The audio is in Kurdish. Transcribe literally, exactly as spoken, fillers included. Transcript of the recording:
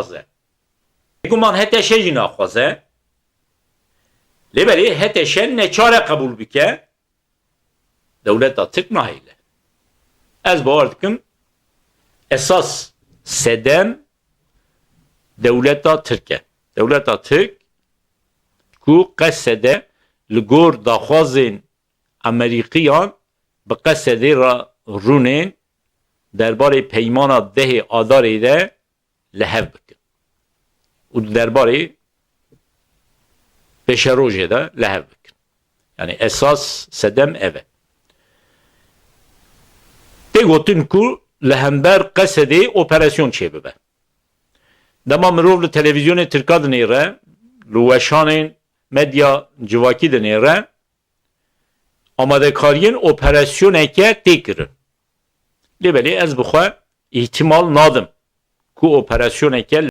naxwaze. Bêguman H T Ş jî naxwaze. Lê belê H T Ş neçare qebûl bike, dewleta Tirk nahêle. Ez bawer dikim, esas sedem dewleta Tirk e. Dewleta Tirk ku qesede li gor daxwazên Amerîkiyan bi qesedê re rûnên derbarê peymana dehê Adarê de li hev bikin û di derbarê pêşerojê de li hev bikin. Yani esas sedem ev e. Tê gotin ku li hember qesedê operasyon çêbibe. Dema mirov li televîzyonê Tirka dinêre, li weşanên medya civakî dinêre, amadekariyên operasyoneke tê kirin. Lê belê ez bi xwe îhtimal nadim ku operasyoneke